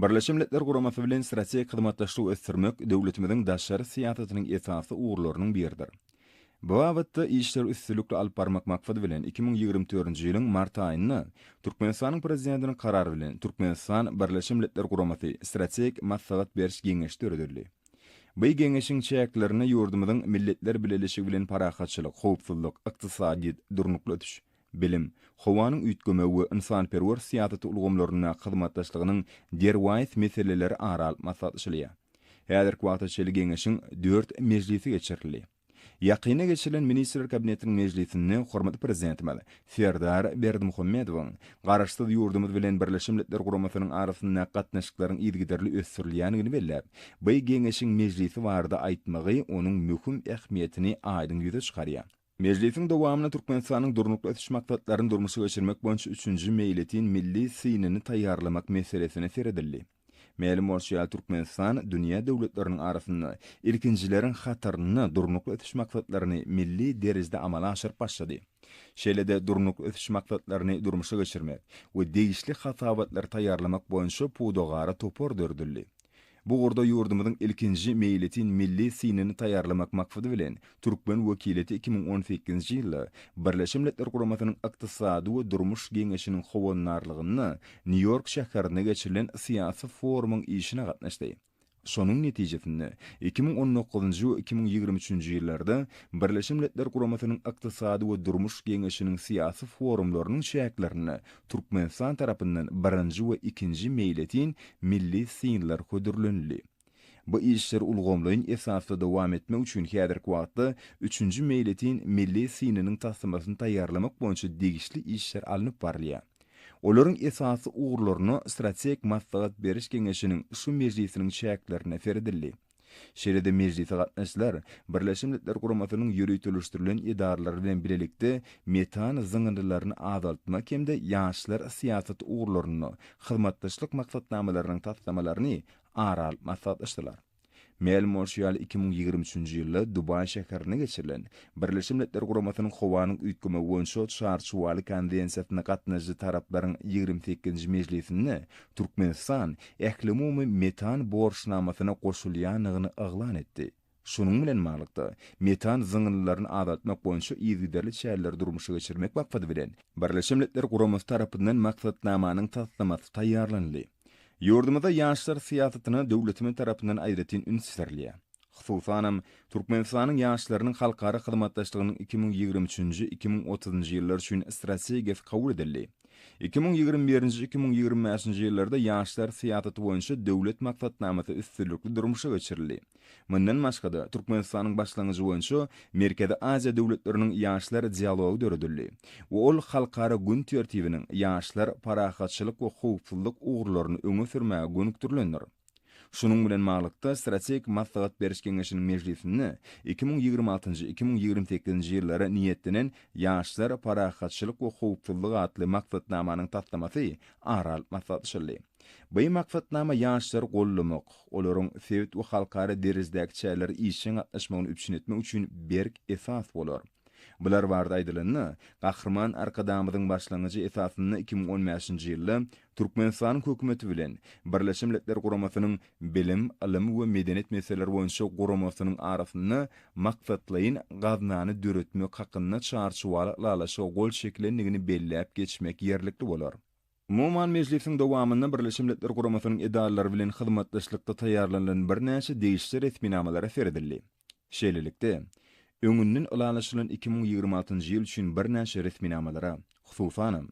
Birleşen Milletler Guramasy bilen strategik hyzmatdaşlygy ösdürmek döwletimiziň daşary syýasatynyň esasy ugurlarynyň biridir. Bu babatda işleri üstünlikli alyp barmak maksady bilen, 2024-nji ýylyň mart aýynda Türkmenistanyň Prezidentiniň Karary bilen Türkmenistan, Birleşen Milletler Guramasy Strategik maslahat beriş geňeşi döredildi. Bu geňeşiň çäklerinde ýurdumyzyň Milletler Bileleşigi bilen parahatçylyk, howpsuzlyk, ykdysadyýet, durnukly ösüş, bilim, howanyň üýtgemegi we ynsanperwer syýasaty ulgamlaryndaky hyzmatdaşlygynyň derwaýys meseleleri ara alyp maslahatlaşylýar. Häzirki wagta çenli geňeşiň dört mejlisi geçirildi. Ýakynda geçirilen Ministrler Kabinetiniň mejlisinde hormatly Prezidentimiz Serdar Berdimuhamedowyň Garaşsyz ýurdumyz bilen Birleşen Milletler Guramasynyň arasyndaky gatnaşyklaryň yzygiderli ösdürilýändigini belläp, bu geňeşiň mejlisi barada aýtmagy onuň möhüm ähmiýetini aýdyň ýüze çykarýar. Mejlisiň dowamynda Türkmenistanyň Durnukly ösüş maksatlaryny durmuşa geçirmek boýunça üçünji meýletin milli synyny taýýarlamak meselesine seredildi. Mälim bolşy ýaly, Türkmenistan dünýä döwletleriniň arasynda ilkinjileriň hatarynda Durnukly ösüş maksatlaryny milli derejede amala aşyryp başlady. Şeýle-de Durnukly ösüş maksatlaryny durmuşa geçirmek we degişli hasabatlary taýýarlamak boýunça pudagara topar döredildi. Bu ugurda ýurdumyzyň ilkinji meýletin milli synyny taýýarlamak maksady bilen, türkmen wekiliýeti 2018-nji ýylda Birleşen Milletler Guramasynyň Ykdysady we Durmuş Geňeşiniň howandarlygynda Nýu-Ýork şäherinde geçirilen syýasy forumyň işine gatnaşdy. Şonuň netijesinde, 2019-njy we 2023-nji ýyllarda Birleşen Milletler Guramasynyň Ykdysady we Durmuş Geňeşiniň syýasy forumlarynyň çäklerinde Türkmenistan tarapyndan birinji we ikinji meýletin milli synlar hödürlenildi. Bu işleri ulgamlaýyn esasda dowam etmek üçin häzirki wagtda üçünji meýletin milli synynyň taslamasyny taýýarlamak boýunça degişli işler alnyp barylýar. Olaryň esasy ugurlaryna Strategik maslahat beriş geňeşiniň şu mejlisiniň çäklerinde seredildi. Şeýle-de mejlise gatnaşyjylar Birleşen Milletler Guramasynyň ýöriteleşdirilen edaralary bilen bilelikde metan zyňyndylaryny azaltmak hem-de ýaşlar syýasaty ugurlarynda hyzmatdaşlyk maksatnamalarynyň taslamalaryny ara alyp maslahatlaşdylar. Mälim bolşy ýaly, 2023-nji ýylda Dubaý şäherinde geçirilen Birleşen Milletler Guramasynyň Howanyň üýtgemegi boýunça Çarçuwaly konwensiýasyna gatnaşyjy taraplaryň ýigrimi sekizinji mejlisinde Türkmenistan ählumumy metan borçnamasyna goşulýandygyny yglan etdi. Şunuň bilen baglylykda, metan zyňyndylaryny azaltmak boýunça yzygiderli çäreleri durmuşa geçirmek maksady bilen, Birleşen Milletler Guramasy tarapyndan maksatnamanyň taslamasy taýýarlanyldy. Ýurdumyzda ýaşlar syýasatyna döwletimiz tarapyndan aýratyn üns berilýär. Hususanam, Türkmenistanyň ýaşlarynyň halkara hyzmatdaşlygynyň 2023-nji, 2030-njy ýyllar üçin Strategiýasy kabul edildi. 2021-nji, 2025-nji ýyllarda ýaşlar syýasaty boýunça Döwlet maksatnamasy üstünlikli durmuşa geçirildi. Mundan başga-da, Türkmenistanyň başlangyjy boýunça Merkezi Aziýa döwletleriniň ýaşlar dialogy döredildi we ol halkara gün tertibiniň ýaşlar, parahatçylyk we howpsuzlyk ugurlaryny öňe sürmäge gönükdirilendir. Şunuň bilen baglylykda, Strategik maslahat beriş geňeşiniň mejlisinde 2026-njy, 2028-nji ýyllara niýetlenen Ýaşlar, parahatçylyk we howpsuzlyk atly maksatnamanyň taslamasy ara alyp maslahatlaşyldy. Bu maksatnama ýaşlary goldamak, olaryň sebit we halkara derejedäki çärelere işjeň gatnaşmagyny üpjün etmek üçin berk esas bolar. Bular barada aýdylanda, Gahryman Arkadagymyzyň başlangyjy esasynda 2015-nji ýylda Türkmenistanyň Hökümeti bilen Birleşen Milletler Guramasynyň Bilim, ylym we medeniýet meseleleri boýunça guramasynyň arasynda maksatlaýyn gaznany döretmek hakynda çarçuwaly ylalaşyga gol çekilendigini belläp geçmek ýerlikli bolar. Umuman, mejlisiň dowamynda Birleşen Milletler Guramasynyň edaralary bilen hyzmatdaşlykda taýýarlanylan birnäçe degişli resminamalara seredildi. Şeýlelikde, öňünden ylalaşylan 2026-njy ýyl üçin birnäçe resminamalara, hususanam,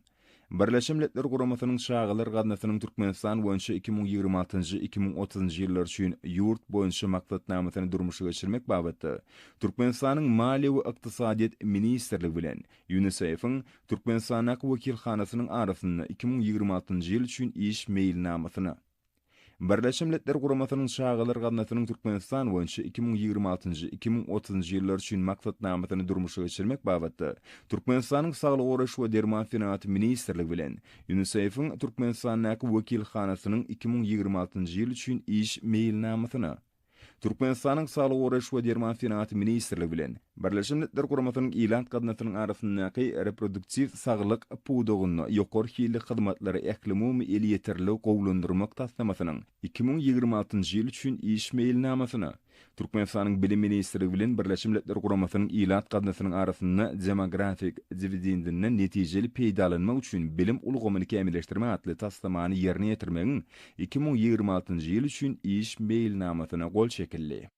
Birleşen Milletler Guramasynyň Çagalar gaznasynyň Türkmenistan boýunça 2026-njy, 2030-njy ýyllar üçin ýurt boýunça maksatnamasyny durmuşa geçirmek babatda Türkmenistanyň Maliýe we ykdysadyýet ministrligi bilen UNISEF-iň Türkmenistandaky wekilhanasynyň arasynda 2026-njy ýyl üçin iş meýilnamasyna, Birleşen Milletler Guramasynyň Çagalar gaznasynyň Türkmenistan boýunça 2026-njy, 2030-njy ýyllar üçin maksatnamasyny durmuşa geçirmek babatda Türkmenistanyň Saglygy goraýyş we derman senagaty ministrligi bilen UNISEF-iň Türkmenistandaky wekilhanasynyň 2026-njy ýyl üçin iş meýilnamasyna. Türkmenistanyň Saglygy goraýyş we derman senagaty ministrligi bilen Birleşen Milletler Guramasynyň Ilat gaznasynyň arasyndaky reproduktiw saglyk pudagynda ýokary hilli hyzmatlara ählumumy elýeterliligi gowulandyrmak taslamasynyň 2026-njy ýyl üçin iş meýilnamasyna Türkmenistanyň Bilim ministrligi bilen Birleşen Milletler Guramasynyň Ilat gaznasynyň arasynda demografik diwidendinden netijeli peýdalanmak üçin bilim ulgamyny kämilleşdirmek atly taslamany ýerine ýetirmegiň 2026-njy ýyl üçin iş meýilnamasyna gol çekildi.